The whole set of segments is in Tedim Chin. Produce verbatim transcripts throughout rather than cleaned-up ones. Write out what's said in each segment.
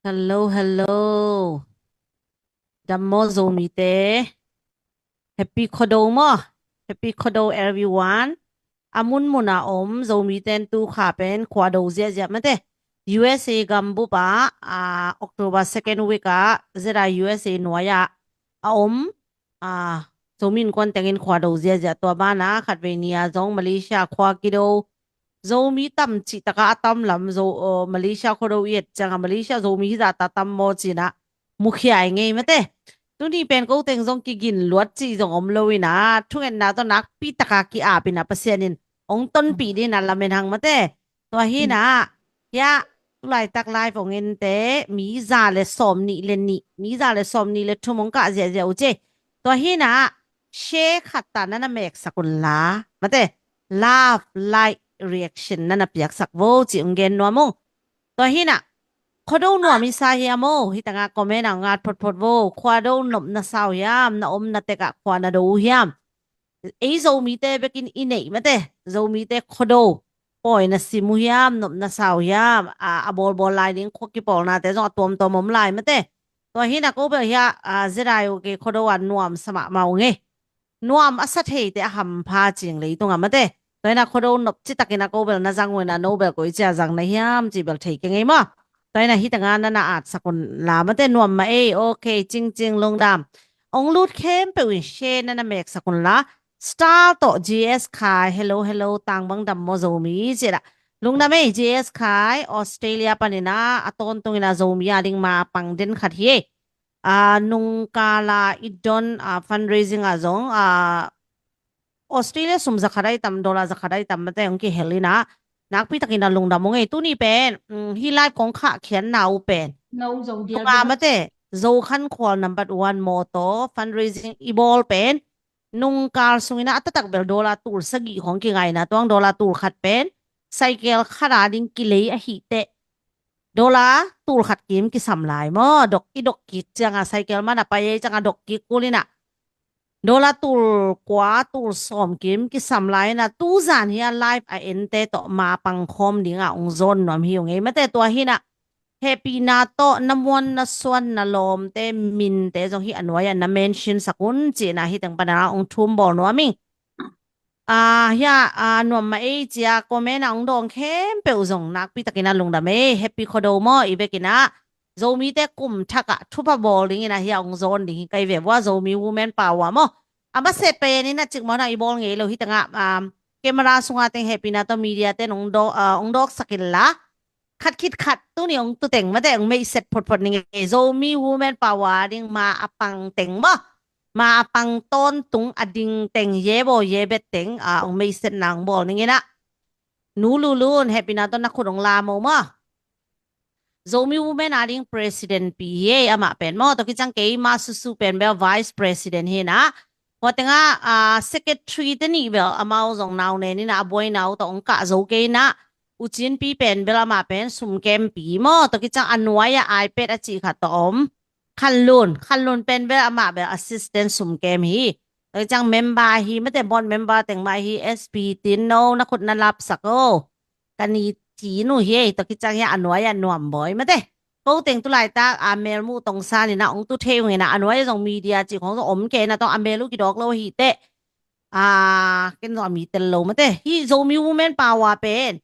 Hello, hello. Dam maw Zomite. Happy Khuado maw. Happy Khuado everyone. A munmun a om Zomite in tu kha pen khuado ziahziah mate. U S A gambup ah, ah, October second week ah Z I U S A nuai ah a om, ah, Zomi Innkuan tengin khuado ziahziah, tua banah khatvei ni-a zong Malaysia khua kido, Zomi tam cih takah a tam lam Zo, uh, Malaysia khuado i et ciangah Malaysia Zomi hizah ta tam maw cinah mukhia i ngei mate. Tuni pen ko teng zong kigin luat cih zong om lo inah thungetna tawh nakpi takah ki-ap inah Pasian in hong tonpih dinah lamen hang mate. Tua hinah hiah tulaitak live hong ente mi za le sawm nih le nih, mi za le sawm nih le thum hong kah ziahziah uh ci. Tua hinah share khat ta nana meksak unla mate, love, like, reaction nana piaksak vo ci hong gen nuam ung. Tua hinah khuado nuam i sa hiam o, hitangah comment ah ngat photphot vo. Khuado nop na sa uh hiam, na omna tekah khua na do uh hiam? Ei Zomite bekin i neih mate, Zomite khuado pawi na sim uh hiam, nop na sa uh hiam? A, a bawlbawl lai ding khua kipawlnate zong a tuamtuam om lai mate. Tua hinah ko bel hiah, a, Z I U K khuado a nuam sa mahmah ung e. Nuam a sa theite a hampha cing leitungah mate. Tua hinah khuado nop citakin a ko bel na zang uh inah no bel koi cia zang na hiam cih bel thei keng ei maw. Tua hinah hitangah nana atsak unla mate, nuam mah ei. Ok, cingcing lungdam. Hong lut khempeuh in share nana meksak unla. Star tawh G S Khai, hello, hello, tang bang dam maw Zomi ci-a. Lungdam ei, G S Khai, Australia paninah a tawntung inah Zomi a ding ma pang den khat hi ei. A, nungkala i don, a, fundraising ah zong, a, Australia sum zakhat ai tam, dollar zakhat ai tam mate hong kihel inah nakpi takin a lungdam ung ei. Tuni pen, mm, hi live kong khah khiatna uh pen no zo dia tunga mate, Zo Khan Khual number one mawtaw fundraising i bawl pen nungkal sungin a taktak bel dollar tul sagih khong kingaina, tuang dollar tul khat pen cycle khat a ding kilei ahih teh dollar tul khat kim kisam lai maw. Dok, i dok kik ciangah cycle man a pai ei ciangah dok kik kul inah dollar tul kua, tul sawm kim kisam lai inah tuzan hiah live a ente tawh ma pang khawm dingah hong zawn nuam hi ung ei mate. Tua hinah hehpihna tawh na muan na suan na lawmte minte zong hih a nuai ah na mention sak un cinah hiteng panah hong thum bawl nuam ing. A, hiah, a, nuam mah ei cia comment ah hong dawng khempeuh zong nakpi takin a lungdam ei. Happy Khuado maw i bekinah. Zomite kum thakah thupha bawl dingin a hiah hong zawn ding hi kai ve vua, Zomi Women Power maw. A maset pen inah cikmawh na i bawl ngei lo hitangah, um, camera sungah teng hehpihna tawh media ten hong dawk, uh, hong dawksak inla khat khit khat tuni hong tuteng mate hong meihset photphot ning ei. Zomi Women Power ding ma a pang teng maw, ma a pang tawntung a ding teng, ye baw ye bet teng, a, hong meihsetna hong bawl ning inah. Nu Lulun, hehpihna tawh na khut hong la maw maw. Zomi Women a ding president pi hi ei amah pen maw. Tua kiciang keima Susu pen bel vice president hi inah. Tua tengah, a, secretary te nih bel amau zong nau nen inah a buaina uh tawh hong kah zo kei inah. U Cin pi pen bel amah pen sumkem pi maw. Tua kiciang a nuai ah iPad a cih khat tawh om. Khanlun, Khanlun pen bel amah bel assistant sumkem hi. Tua kiciang member hi mate, board member teng mah hi. S P Tin No, na khut na lapsak o. Ka ni Tin uh hi ei. Tua kiciang hiah a nuai ah nuam bawi mate. Ko teng tulaitak a melmuh tongsan inah hong tu thei ung inah a nuai ah zong media cih khong zong om kei inah tawng a mel uh kidawk lo ahih teh. A, ken zong a mi tel lo mate. Hih Zomi Women Power pen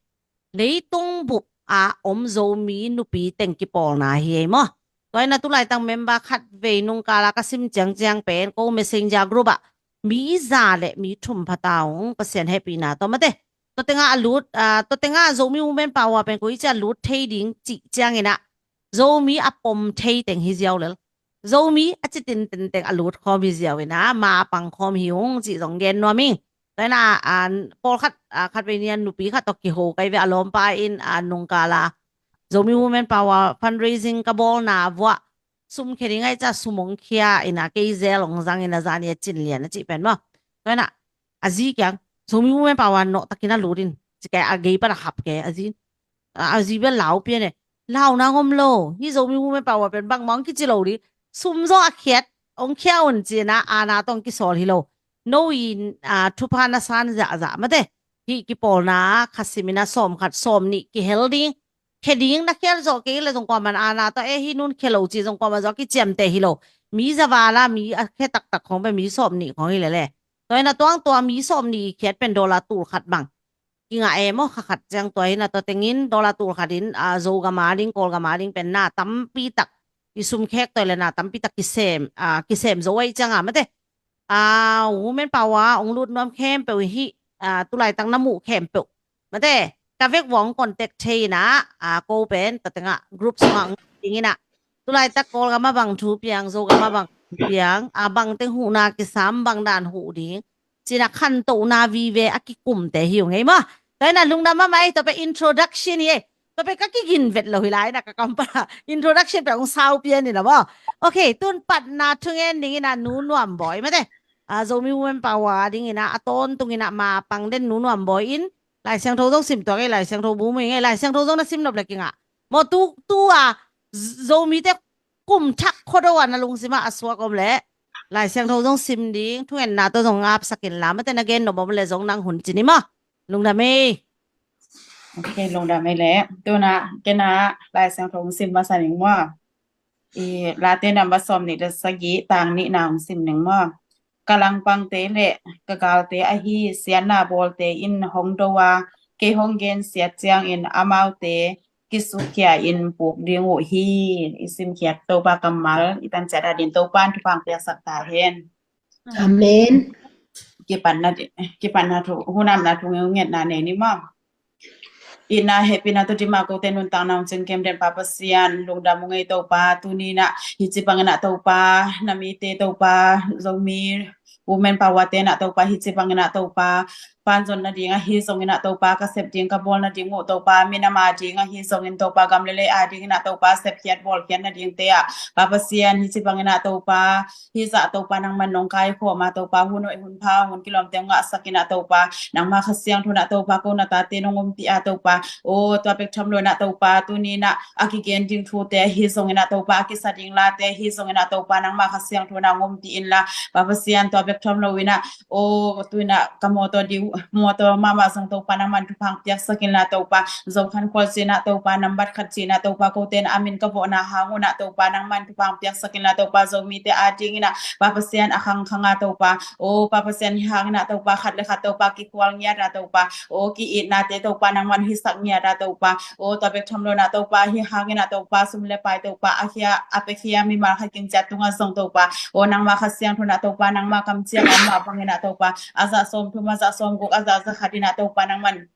leitung bup a om Zomi nupi teng kipawlna hi ei maw. Tua inah tulaitak member khatvei nungkala ka sim ciangciang pen ko messenger group ah mi za le mi thum pha ta ung, Pasian hehpihna tawh mate. Tua tengah a lut, a, tua tengah Zomi Women Power pen koi cia lut thei ding cih ciang inah Zomi a pom thei teng hi ziau lel. Zomi a citin tenteng a lut khawm hi ziau inah ma a pang khawm hi ung cih zong gen nuam ing. Tua inah, a, pawlkhat, a, khatvei ni-a nupi khat tawh kiho kai ve, a lawmpa in, a, nungkala Zomi Women Power fundraising ka bawlna vuah sum khia ding ai ca sum hong khia inah kei zel hong zang inah zani a cin lian a cih pen maw. Tua inah a zi kiang Zomi Women Power nawh takin a lut in ci kei a gei pan a hap kei a zi. A, a zi bel lau pian e. Lau nang om lo. Hih Zomi Women Power pen bangmah hong kici lo ding. Sum zaw a khiat hong khia un cinah ana tawh hong kisawl hi lo. No in, a, thupha na san zahzah mate. Hih kipawlna kha sim inah sawm khat sawm nih kihel ding. khe ding na khial zawh kei le zong kuaman ana tawh e hi nun khe lo ci zong kuaman zawh a kiciamteh hi lo. Mi za val a mi a khe taktak khong pen mi sawm nih khong hi lele. Tua ina tuang tua mi sawm nih i khiat pen dollar tul khat bang kingah e maw, kha khat ciang tua hi na tua tengin dollar tul khat in, a, Zogam a ding, Kawlgam a ding pen na tampi tak i sum khek tua le na tampi tak kisem, a, kisem zo ahi ciang a mate, a, women power ong lut nuam khempeuh hi, a, tulaitak na muh khempeuh mate, ka vek vuah ong contact thei ina, a, ko pen tua tengah group sungah ong ding ina, tulaitak Kawlgam a bang thu piang, Zogam a bang thu piang, a, bang teng huhna kisam, bang dan huh ding cina khantohna vive a kikumte hi uh ngei maw. Tua ina lungdam mahmah ei, tua pen introduction hi ei. Tua pen ka kigin vet lo hi lai na ka kampala introduction pen ong sau pian ina maw. Ok, tun patna thungen ding ina Nu Nuam Bawi mate, a, Zomi Women Power ding ina a tawntung ina mapang den Nu Nuam Bawi in Lai Siangtho zong sim tuak ei, Lai Siangtho bu mui ngei, Lai Siangtho zong na sim nop le kingah maw. Tu, tu a Zomite kum thak khuado a na lungsim ah a suak om le Lai Siangtho zong sim ding, thungetna tawh zong ngapsak inla, mate na gen nop om le zong nang hun ci ni maw. Lungdam ei. Ok, lungdam ei le. Tuna kena Lai Siangtho hong sim masa ning maw. I Late number sawm nih le sagih, tang nihna hong sim ning maw. Ka langpangte le ka galte ahi siatna bawlte in hong do a, kei hong gensiat ciangin amaute kisukkhia in puk ding uh hi. I simkhiat Topa kammal i tanciat adin Topa in thupha piaksak ta hen. Amen. Kipatna di, kipatna thu, hunamna thu ngetna nei ni maw. Itna hehpihna tawh dima kote nuntakna hong cingkem den Pa Pasian, lungdam ung ei Topa, tuni na hici bangin ah Topa, na mite Topa, Zomi Women Power te na Topa, hici bangin ah Topa, panzon nading ahi zongin ah Topa, ka sep ding ka bawl nading uh Topa, minam ading ahi zongin Topa, gam le lei adingin ah Topa, sepkhiat bawlkhiat nadingte ah Pa Pasian, hici bangin ah Topa, hizah Topa nangman nong kaikhawm a Topa, hun hoih hun pha hun kilawmte hong ngahsak in ah Topa, nangma Kha Siangtho in ah Topa, ko na tate nong ompih a Topa, o tua bek tham lo in ah Topa, tuni in ah a kigen ding thute ahi zongin ah Topa, a kisa ding late ahi zongin ah Topa, nangma Kha Siangtho in ah hong ompih inla, Pa Pasian, tua bek tham lo in ah, o tu in ah ka mawtaw ding, mawtaw mahmah zong Topa, nangman thupha piaksak inla Topa, Zokhan khualzin ah Topa, nambat khat zin ah Topa, kote in a min ka vawhna hang un ah Topa, nangman thupha piaksak inla Topa, Zomite adingin ah Pa Pasian, a khangkhang a Topa, o Pa Pasian, hi hangin ah Topa, khat le khat Topa, kikhual ngiat a Topa, o ki-itnate Topa, nangman hisak ngiat a Topa, o tua bek tham lo in ah Topa, hi hangin ah Topa, sum le pai Topa, a khia a pekhia mimal khat kimciat tungah zong Topa, o nangma Kha Siangtho in ah Topa, nangma kamciam a mah bangin ah Topa, a zah sawmthum, a zah sawmguk, a zah zakhat in ah Topa, nangman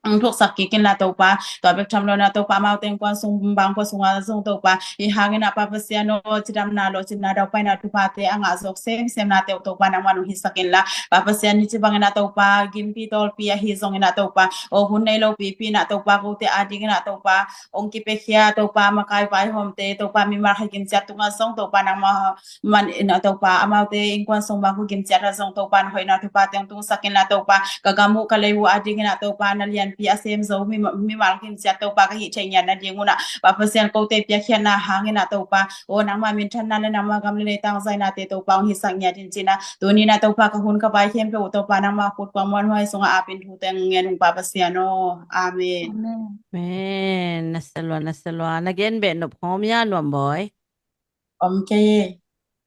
ang thuksak kik inla Topa, tua bek tham lo in ah Topa, amaute innkuan sung, bangkua sungah zong Topa, hi hangin ah Pa Pasian, o cidamna, lawhcinna, daupaina thuphate a ngah zawk semsemnate uh Topa, nangman hong hisak inla, Pa Pasian, hici bangin ah Topa, gimpi tawlpi ahi zongin ah Topa, o hun nei lo pipi in ah Topa, kote adingin ah Topa, hong kipekhia Topa, makai vaihawmte Topa, mimal khat kimciat tungah zong Topa, nangma man in ah Topa, amaute innkuan sung bangkua kimciat ah zong Topa, na hoihna thuphate hong tungsak inla Topa, ka gam uh ka lei uh adingin ah Topa, na lianpi a sem zo mi, mimal kimciat Topa, ka hih theih ngiat nading un ah Pa Pasian, kote piakkhiatna hangin ah Topa, o nangma minthanna le nangma gam le lei tangzainate Topa, hong hisak ngiat in ci in ah, tuni in ah Topa, ka hun ka vai khempeuh uh Topa, nangma khut kuang muanhuai sungah apin thute ngen ung Pa Pasian aw. Amen. Amen. Amen. Na salua, na salua. Na gen beh nop khawm ia, Nuam Bawi? Om kei ei.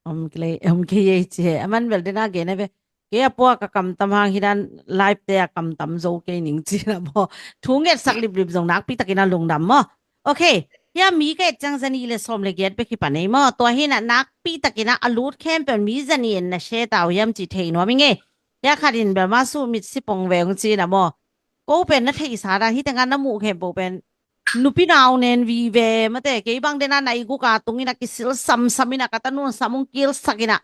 Om kei, om kei ei ci e. A man bel dena gen a ve. Kei a pua ka kamtam hang hi dan live te a kamtam zo kei ning ci na maw. Thu ngetsak liplip zong nakpi takin a lungdam maw. Ok. Hia mi ka et ciang zani le sawm le giat bek hi pan ei maw. Tua hi na nakpi takin a lut khempeuh mi zani in na share ta uh hiam ci thei nuam ing e. Hia khat in bel ma su mit si pong ve ung ci na maw. Ko pen na theihsa dan hi tengah na muh khempeuh pen nupi nau nen vive mate, kei bang dena nai guk a tungin a kisil samsam in a ka tanun sam ung kilsak in a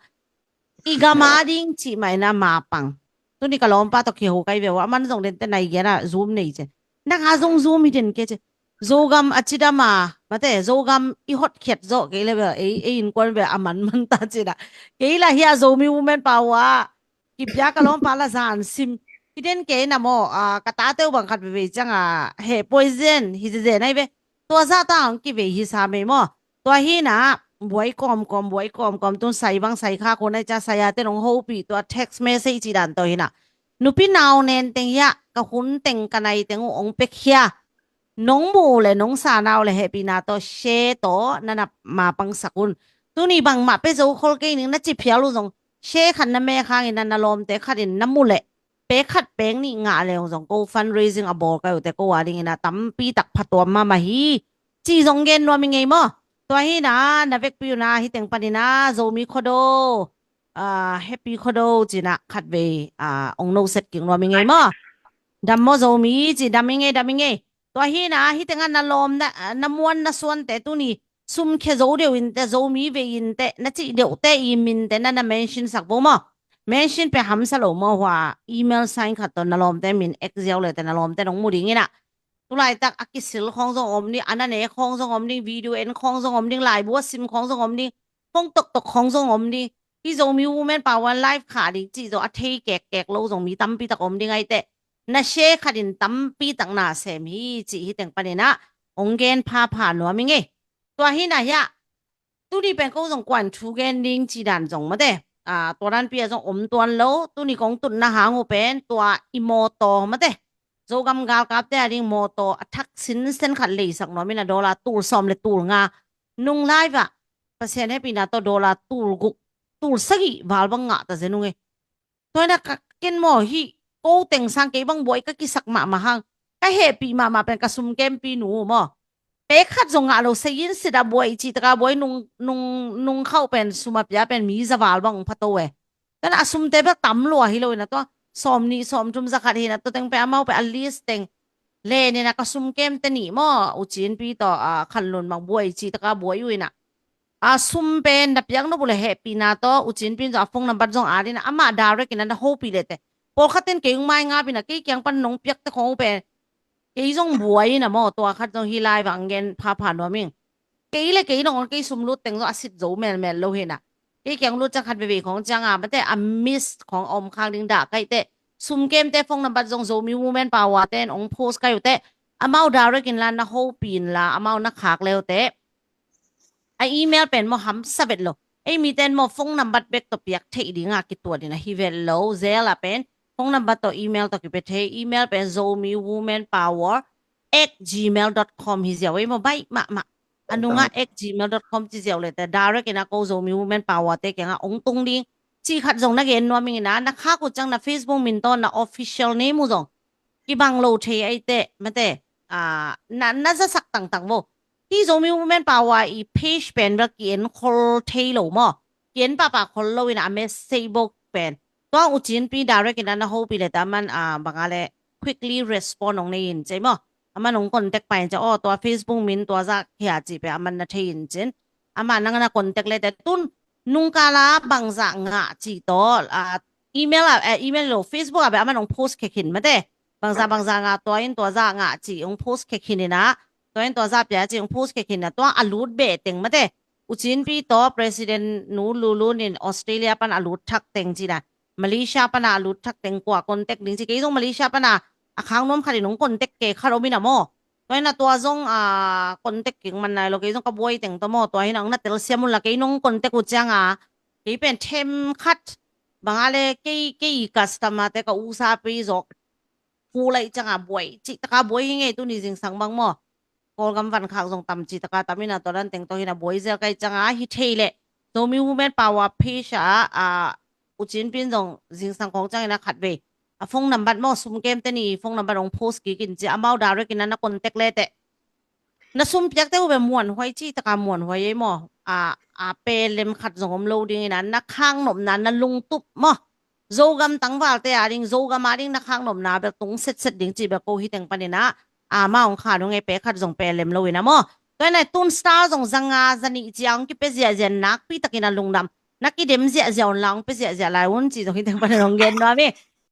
i gam a ding cih mah in a mapang. Tuni ka lawmpa tawh kiho kai ve uh a, aman zong dente nai giat a zum nei ci. Nang a zong zum hi den kei ci. Zogam a cidam a mate, Zogam i hotkhiat zawh kei le bel ei, ei innkuan bel a manman ta ci in a. Kei lah hi a Zomi Women Power a kipia ka lawmpa la zan sim. Hi den kei na maw, a, ka tate uh bang khat veve ciang a heh poison hi zeze nai ve. Tua zah ta hong kivei hi sa mei maw. Tua hi na buai kawmkawm, buai kawmkawm tun sai bang sai kha ko nai cia sai a ten hong hopih tua text message ci dan tawh hi na. Nupi nau nen teng hiah ka hun teng ka nai teng uh hong pekhia. nong muh uh le nong sa na uh le hehpihna tawh share tawh na na mapangsak un. Tuni bangmah pia zo khol kei ning na ci phial uh zong share khat na mek hangin na na lawmte khatin na muh leh pek khat pek nih ngah le uh zong ko fundraising a bawl kai uh te ko a dingin a tampi tak phatuam mahmah hi. Ci zong gen nuam i ngei maw? Tua hi na na vekpi uh na hi teng panin a Zomi Khuado, ah, Happy Khuado ci na khatvei, ah, ong no set kik nuam i ngei maw? Dam maw Zomi ci, dam i ngei, dam i ngei. Tua hi na hi teng a na lawm na, na muan na suante tuni sum khia zo deuh in te, Zomi vei in te, na cih deuh te i min te na na mention sak bo maw? Mention pe hamsa lo maw hua email sign khat tawh na lawmte min ek ziau le te na lawmte nong mu dingin a. Tulaitak a kisil khawng zong om ding, a na ne khawng zong om ding, video en khawng zong om ding, laibu a sim khawng zong om ding, khawng toktok khawng zong om ding. Hi Zomi Women Power live kha ding cih zong a thei kekkek lo zong mi tampi tak om ding ai te. Na share khatin tampi tak na sem hi cih hi teng panin a ong gen phapha nuam i ngei. Tua hi na hi a, tuni pen ko zong kuan thu gen ding ci dan zong mate. Ah, tua dan pi a zong om tuan lo, tuni kong tutna hang uh pen tua i mawtaw mate. Zogam galkapte a ding mawtaw a thak sinsen khat leisak nuam in a dollar tul sawm le tul nga nung live ah Pasian hehpihna tawh dollar tul guk, tul sagih val bang ngah ta zen ung e. Tua hi na ka ken maw hi ko teng sang kei bang buai ka kisak mahmah hang. Ka hehpih mahmah pen ka sum kempi nu maw. Pek khat zong ngah lo, sayin sida buai cih taka buai nung, nung, nung khauh pen sum a pia pen mi za val bang ong phato e. Tua hi na a sumte bel tam lua hi lo in a tua sawm nih sawm thum za khat hi na tua teng pen amau pen a list teng len in a ka sum kemte nih maw, U Cin Pi tawh, ah, Khan Lun Mang buai cih taka buai uh in a. A sum pen na piak nop uh le hehpihna tawh U Cin Pi in zong a phone number zong at in a amah direct in a na hopih le te. Pawlkhat in kei ung mai ngap in a kei kiang pan nong piakte khawng uh pen kei zong buai in a maw, tua khat zong hi lai vang gen phapha nuam ing. Kei le kei nong kei sum lut teng zong a sit zo melmel lo hi na. Kei kiang lut ciang khat veve khawng ciang a mate a miss khawng a om khak ding dah kai te. Sum kemte phone number zong Zomi Women Power te in ong post kai uh te. Amau direct in la na hopih in la amau na khak le uh te. A email pen maw hamsa vet lo. Ei mi ten maw phone number bek tawh piak theih ding a kituat in a hi vet lo. Zel a pen phone number tawh email tawh kipia thei. Email pen Zomi Women Power at gmail dot com hi ziau ei maw, baih mahmah. A nunga at gmail dot com ci ziau le te direct in a ko Zomi Women Power te kiang a ong tung ding. Cih khat zong na gen nuam ing in a na khak uh ciang na Facebook min tawh na official name uh zong kibang lo thei ai te mate, ah, na, na zasak tangtang vo. Hi Zomi Women Power i page pen bel ki en khol thei lo maw. Ki en pahpah khol lo in a message box pen. Tua U Cin Pi direct in a na hopih le ta man, ah, bang a le quickly respond ong nei in cei maw. Aman ong contact pai in cei, oh, tua Facebook min tua zah khia cih pe aman na thei in cin. Amah nang na contact le te tun nungkala bangzah ngah cih tawh, ah, email ah, eh, email lo, Facebook ah beh aman ong post khekhin mate. Bangzah bangzah ngah tua in tua zah ngah cih ong post khekhin in a. Tua in tua zah pia cih ong post khekhin in a. Tua a lut beh teng mate. U Cin Pi tawh President Nu Lulun in Australia pan a lut thak teng cih na. Malaysia pan a lut thak teng kua contact ding cih. Kei zong Malaysia pan a a khang nuam khat in ong contact kei khat om in a maw. Tua hi na tua zong, ah, contact kik man nai lo, kei zong ka buai teng tawh maw. Tua hi na ong na telsiam un la kei nong contact uh ciang a. Kei pen them khat. Bang a le kei, kei customer te ka usa pi zok. Pu lai ciang a buai. Cih taka buai hi ngei tuni zingsang bang maw. Kawlgam van khak zong tam cih taka tam in a tua dan teng tawh hi na buai zel kai ciang a hi thei le. Zomi Women Power page ah, ah, U Cin Pi in zong zingsang khawng ciang in a khat vei. A phone number maw sum kemte ni phone number ong post kik in ci amau direct in a na contact le te. Na sum piakte uh beh muanhuai cih taka muanhuai ei maw. A, a pelem khat zong om lo ding in a na khang nopna na lungtup maw. Zogam tangvalte a ding, Zogam a ding na khang nopna bel tung setset ding cih bel ko hi teng panin a. Ama ong khan ong ei pe khat zong pelem lo in a maw. Tua hi na tun star zong zanga zanih cia ong kipia ziahziah nakpi takin a lungdam. Na kidem ziahziah un la ong pia ziahziah lai un cih zong hi teng panin ong gen nuam hi.